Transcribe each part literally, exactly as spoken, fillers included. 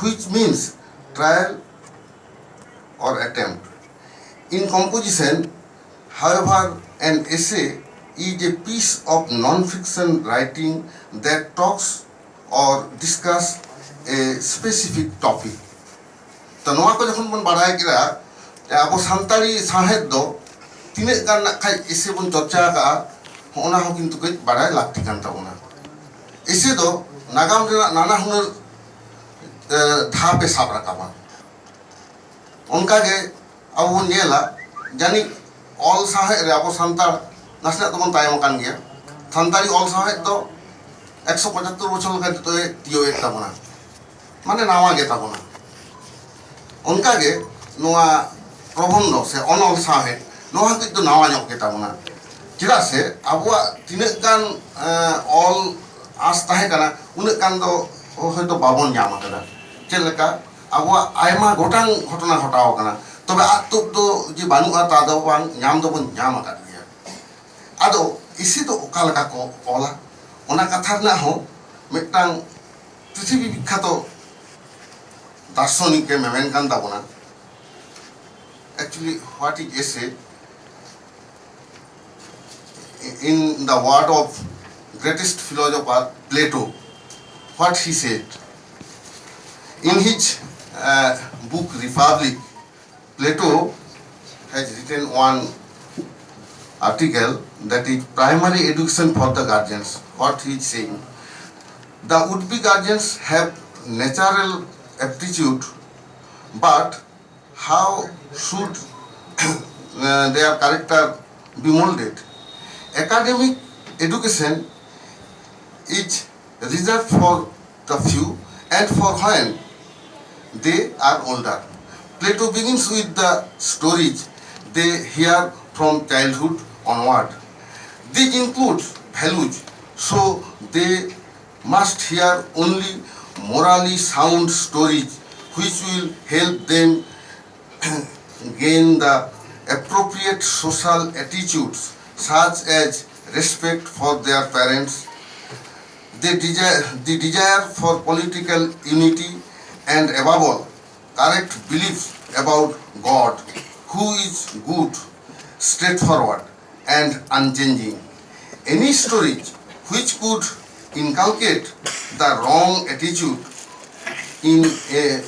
which means trial or attempt. In composition, however, an essay is a piece of non-fiction writing that talks or discuss a specific topic. ᱛᱚ, ᱱᱚᱣᱟ ᱠᱚ ᱡᱚᱠᱷᱚᱱ ᱵᱚᱱ ᱵᱟᱲᱟᱭ ᱠᱮᱫᱟ, ᱟᱵᱚ ᱥᱟᱱᱛᱟᱲᱤ ᱥᱟᱶᱦᱮᱫ ᱫᱚ ᱛᱤᱱᱟᱹᱜ ᱜᱟᱱ ᱱᱟᱜ ᱠᱷᱟᱡ ᱮᱥᱮ ᱵᱚᱱ ᱪᱚᱨᱪᱟ ᱟᱠᱟᱫᱼᱟ, ᱦᱚᱸᱜᱼᱚ ᱱᱟ ᱦᱚᱸ ᱠᱤᱱᱛᱩ ᱠᱟᱹᱡ ᱵᱟᱲᱟᱭ ᱞᱟᱹᱠᱛᱤ ᱠᱟᱱ ᱛᱟᱵᱚᱱᱟ᱾ ᱮᱥᱮ ᱫᱚ ᱱᱟᱜᱟᱢ ᱨᱮᱱᱟᱜ ᱱᱟᱱᱟ ᱦᱩᱱᱟᱹᱨ ᱮ, ᱫᱷᱟᱯ ᱮ ᱥᱟᱵ ᱨᱟᱠᱟᱵᱟ᱾ ᱚᱱᱠᱟᱜᱮ ᱟᱵᱚ ᱵᱚᱱ ᱧᱮᱞᱟ, ᱡᱟᱹᱱᱤᱡ ᱚᱞ ᱥᱟᱶᱦᱮᱫ ᱨᱮ ᱟᱵᱚ ᱥᱟᱱᱛᱟᱲ ᱱᱟᱥᱮᱱᱟᱜ ᱫᱚᱵᱚᱱ ᱛᱟᱭᱚᱢ ᱟᱠᱟᱱ ᱜᱮᱭᱟ᱾ ᱥᱟᱱᱛᱟᱲᱤ ᱚᱞ ᱥᱟᱶᱦᱮᱫ ᱫᱚ ᱮᱠᱥᱚ ᱯᱚᱸᱪᱟᱛᱛᱳᱨ ᱵᱚᱪᱷᱚᱨ ᱞᱮᱠᱟ ᱱᱤᱛᱚᱜ ᱮ ᱛᱤᱭᱳᱜ ᱮᱫ ᱛᱟᱵᱚᱱᱟ, ᱢᱟᱱᱮ ᱱᱟᱣᱟ ᱜᱮ ᱛᱟᱵᱚᱱᱟ᱾ ᱚᱱᱠᱟᱜᱮ ᱱᱚᱣᱟ ᱯᱨᱚᱵᱚᱱᱫᱷᱚ ᱥᱮ ᱚᱱᱚᱞ ᱥᱟᱶᱦᱮᱫ, ᱱᱚᱣᱟ ᱦᱚᱸ ᱠᱟᱹᱡ ᱫᱚ ᱱᱟᱣᱟ ᱧᱚᱜ ᱜᱮ ᱛᱟᱵᱚᱱᱟ᱾ ᱪᱮᱫᱟᱜ ᱥᱮ ᱟᱵᱚᱣᱟᱜ ᱛᱤᱱᱟᱹᱜ ᱜᱟᱱ ᱮ, ᱚᱞ ᱟᱸᱥ ᱛᱟᱦᱮᱸ ᱠᱟᱱᱟ, ᱩᱱᱟᱹᱜ ᱜᱟᱱ ᱫᱚ ᱦᱚᱭᱛᱳ ᱵᱟᱵᱚᱱ ᱧᱟᱢ ᱟᱠᱟᱫᱟ᱾ ᱪᱮᱫ ᱞᱮᱠᱟ ᱟᱵᱚᱣᱟᱜ ᱟᱭᱢᱟ ᱜᱚᱴᱟᱝ ᱜᱷᱚᱴᱚᱱᱟ ᱜᱷᱚᱴᱟᱣ ᱟᱠᱟᱱᱟ, ᱛᱚᱵᱮ ᱟᱫ ᱛᱩᱫ ᱫᱚ ᱡᱮ ᱵᱟᱹᱱᱩᱜᱼᱟ, ᱛᱟ ᱫᱚ ᱵᱟᱝ, ᱧᱟᱢ ᱫᱚᱵᱚᱱ ᱧᱟᱢ ᱟᱠᱟᱫ ᱜᱮᱭᱟ᱾ ᱟᱫᱚ ᱮᱥᱮ ᱫᱚ ᱚᱠᱟ ᱞᱮᱠᱟ ᱠᱚ ᱚᱞᱟ, ᱚᱱᱟ ᱠᱟᱛᱷᱟ ᱨᱮᱱᱟᱜ ᱦᱚᱸ ᱢᱤᱫᱴᱟᱝ ᱯᱨᱤᱛᱷᱤᱵᱤ ᱵᱤᱠᱠᱷᱟᱛᱚ ᱫᱟᱨᱥᱚᱱᱤᱠ ᱮ ᱢᱮᱢᱮᱱ ᱠᱟᱱ ᱛᱟᱵᱚᱱᱟ᱾ Actually, what is essay? In the word of greatest philosopher Plato, what he said in his uh, book Republic, Plato has written one article, that is primary education for the guardians. What he is saying, the would-be guardians have natural aptitude, but how should uh, their character be molded? Academic education is reserved for the few and for when they are older. Plato begins with the stories they hear from childhood onward. These include values, so they must hear only morally sound stories which will help them gain the appropriate social attitudes such as respect for their parents, the desire, the desire for political unity, and above all, correct belief about God, who is good, straightforward, and unchanging. Any stories which could inculcate the wrong attitude in a,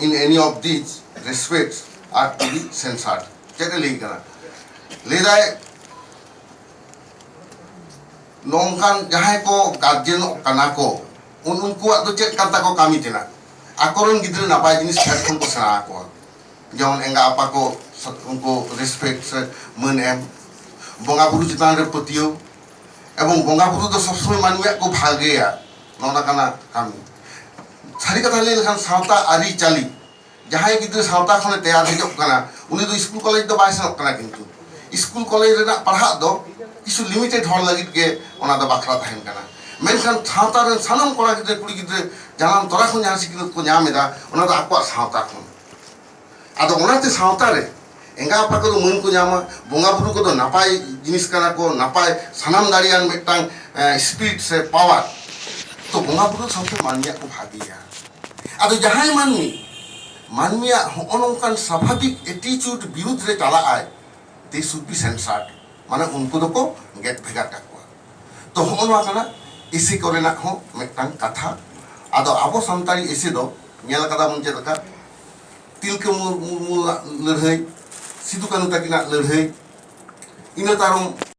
in any of these respects are to be censored. ᱪᱮᱫ ᱮ ᱞᱟᱹᱭ ᱠᱟᱱᱟ? ᱞᱟᱹᱭ ᱫᱟᱭ, ᱱᱚᱝᱠᱟᱱ ᱡᱟᱦᱟᱸᱭ ᱠᱚ ᱜᱟᱨᱡᱮᱱᱚᱜ ᱠᱟᱱᱟ ᱠᱚ, ᱩᱱ ᱩᱱᱠᱩᱣᱟᱜ ᱫᱚ ᱪᱮᱫ ᱠᱟᱱ ᱛᱟᱠᱚ ᱠᱟᱹᱢᱤ ᱛᱮᱱᱟᱜ? ᱟᱠᱚᱨᱮᱱ ᱜᱤᱫᱽᱨᱟᱹ ᱱᱟᱯᱟᱭ ᱡᱤᱱᱤᱥ ᱯᱷᱮᱰ ᱠᱷᱚᱱ ᱠᱚ ᱥᱮᱬᱟ ᱟᱠᱚᱣᱟ᱾ ᱡᱮᱢᱚᱱ ᱮᱸᱜᱟ ᱟᱯᱟ ᱠᱚ ᱥᱟ- ᱩᱱᱠᱩ ᱨᱮᱥᱯᱮᱠᱴ ᱥᱮ ᱢᱟᱹᱱ ᱮᱢ, ᱵᱚᱸᱜᱟ ᱵᱩᱨᱩ ᱪᱮᱛᱟᱱ ᱨᱮ ᱯᱟᱹᱛᱭᱟᱹᱣ, ᱮᱵᱚᱝ ᱵᱚᱸᱜᱟ ᱵᱩᱨᱩ ᱫᱚ ᱥᱚᱵᱥᱚᱢᱚᱭ ᱢᱟᱹᱱᱢᱤᱭᱟᱜ ᱠᱚ ᱵᱷᱟᱜᱮᱭᱟ, ᱱᱚᱜᱼᱚ ᱱᱚᱝᱠᱟᱱᱟᱜ ᱠᱟᱹᱢᱤ᱾ ᱥᱟᱹᱨᱤ ᱠᱟᱛᱷᱟ ᱞᱟᱹᱭ ᱞᱮᱠᱷᱟᱱ ᱥᱟᱶᱛᱟ ᱟᱹᱨᱤᱪᱟᱹᱞᱤ, ᱡᱟᱦᱟᱸᱭ ᱜᱤᱫᱽᱨᱟᱹ ᱥᱟᱶᱛᱟ ᱠᱷᱚᱱᱮ ᱛᱮᱭᱟᱨ ᱦᱮᱡᱚᱜ ᱠᱟᱱᱟ, ᱩᱱᱤ ᱫᱚ ᱥᱠᱩᱞ ᱠᱚᱞᱮᱡᱽ ᱫᱚ ᱵᱟᱭ ᱥᱮᱱᱚᱜ ᱠᱟᱱᱟ, ᱠᱤᱱᱛᱩ ᱥᱠᱩᱞ ᱠᱚᱞᱮᱡᱽ ᱨᱮᱱᱟᱜ ᱯᱟᱲᱦᱟᱜ ᱫᱚ ᱠᱤᱪᱷᱩ ᱞᱤᱢᱤᱴᱮᱰ ᱦᱚᱲ ᱞᱟᱹᱜᱤᱫ ᱜᱮ ᱚᱱᱟ ᱫᱚ ᱵᱟᱠᱷᱨᱟ ᱛᱟᱦᱮᱱ ᱠᱟᱱᱟ᱾ ᱢᱮᱱᱠᱷᱟᱱ ᱥᱟᱶᱛᱟ ᱨᱮᱱ ᱥᱟᱱᱟᱢ ᱠᱚᱲᱟ ᱜᱤᱫᱽᱨᱟᱹ ᱠᱩᱲᱤ ᱜᱤᱫᱽᱨᱟᱹ ᱡᱟᱱᱟᱢ ᱛᱚᱨᱟ ᱠᱷᱚᱱ ᱡᱟᱦᱟᱸ ᱥᱤᱠᱷᱱᱟᱹᱛ ᱠᱚ ᱧᱟᱢ ᱮᱫᱟ, ᱚᱱᱟ ᱫᱚ ᱟᱠᱚᱣᱟᱜ ᱥᱟᱶᱛᱟ ᱠᱷᱚᱱ᱾ ᱟᱫᱚ ᱚᱱᱟᱛᱮ ᱥᱟᱶᱛᱟ ᱨᱮ ᱮᱸᱜᱟ ᱟᱯᱟ ᱠᱚᱫᱚ ᱢᱟᱹᱱ ᱠᱚ ᱧᱟᱢᱟ, ᱵᱚᱸᱜᱟ ᱵᱩᱨᱩ ᱠᱚᱫᱚ ᱱᱟᱯᱟᱭ ᱡᱤᱱᱤᱥ ᱠᱟᱱᱟ ᱠᱚ, ᱱᱟᱯᱟᱭ ᱥᱟᱱᱟᱢ ᱫᱟᱲᱮᱭᱟᱱ ᱢᱤᱫᱴᱟᱝ ᱥᱯᱤᱨᱤᱴ ᱥᱮ ᱯᱟᱣᱟᱨ᱾ ᱛᱚ ᱵᱚᱸᱜᱟ ᱵᱩᱨᱩ ᱥᱟᱶᱛᱮ ᱢᱟᱹᱱᱢᱤᱭᱟᱜ ᱠᱚ ᱵᱷᱟᱹᱜᱤᱭᱟ᱾ ᱟᱫᱚ ᱡᱟᱦᱟᱸᱭ ᱢᱟᱹᱱᱢᱤ ᱢᱟᱹᱱᱢᱤᱭᱟᱜ ᱦᱚᱸᱜᱼᱚ ᱱᱚᱝᱠᱟᱱ ᱥᱟᱵᱷᱟᱵᱤᱠ ᱮᱴᱤᱪᱩᱰ ᱵᱤᱨᱩᱫᱷ ᱨᱮ ᱪᱟᱞᱟᱜ ᱟᱭ, they should be censored, ᱢᱟᱱᱮ ᱩᱱᱠᱩ ᱫᱚᱠᱚ ᱜᱮᱫ ᱵᱷᱮᱜᱟᱨ ᱠᱟᱠᱚᱣᱟ᱾ ᱛᱚ ᱦᱚᱸᱜᱼᱚ ᱱᱚᱣᱟ ᱠᱟᱱᱟ ᱮᱥᱮ ᱠᱚᱨᱮᱱᱟᱜ ᱦᱚᱸ ᱢᱤᱫᱴᱟᱝ ᱠᱟᱛᱷᱟ᱾ ᱟᱫᱚ ᱟᱵᱚ ᱥᱟᱱᱛᱟᱲᱤ ᱮᱥᱮ ᱫᱚ ᱧᱮᱞ ᱠᱟᱫᱟ ᱵᱚᱱ ᱪᱮᱫ ᱞᱮᱠᱟ, ᱛᱤᱞᱠᱟᱹ ᱢᱩᱨ- ᱢᱩᱨᱢᱩᱣᱟᱜ ᱞᱟᱹᱲᱦᱟᱹᱭ, ᱥᱤᱫᱩ ᱠᱟᱹᱱᱦᱩ ᱛᱟᱹᱠᱤᱱᱟᱜ ᱞᱟᱹᱲᱦᱟᱹᱭ, ᱤᱱᱟᱹ ᱛᱟᱭᱚᱢ